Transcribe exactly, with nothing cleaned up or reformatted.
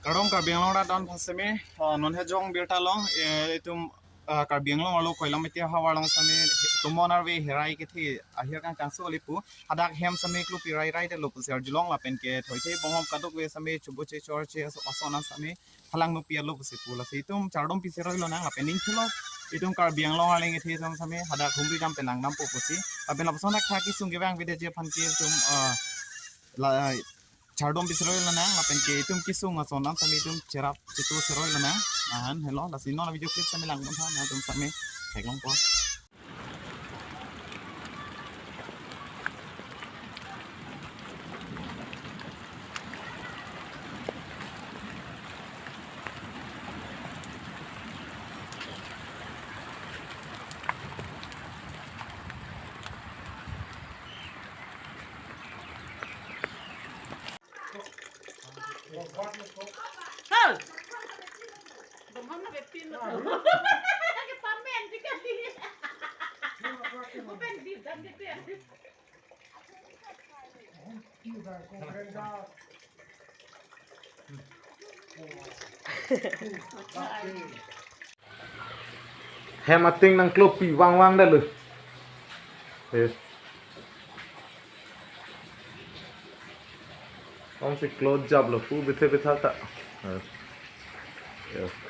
Kardom Karbi Anglong arat aphan seme, ah, non he jong birta long, eh, itum, ah, Karbi Anglong arlo Koilamiti ahavar along seme, tomon arve herai kethe ahir kangkang so lipu. Hadak hem seme klopi rai rai detlo pusi arjulong lapen ke thoithe bonghom kadokave seme chubu che chor che aso, aso nan seme halang nopi alo pusi pu. Lasi itum chardom pi seroi lonang lapen ning thilo. Itum Karbi Anglong arleng ethe itum seme hadak humri dam pen langdampo pusi. Lapen lapuson dak tha kesung kevang avedet aphan ke itum, ah, la, chardom pi seroi lonang lapen ke itum kesung ason an seme itum cherap chitu seroi lonang. Ahan helo, lasi non video clip seme langdam tha, nangtum seme theklongpo. Hem ating nangklopi vangvang detlo. Yes. Om si close jap lo pu bithe bitha ta. Yes. Yes.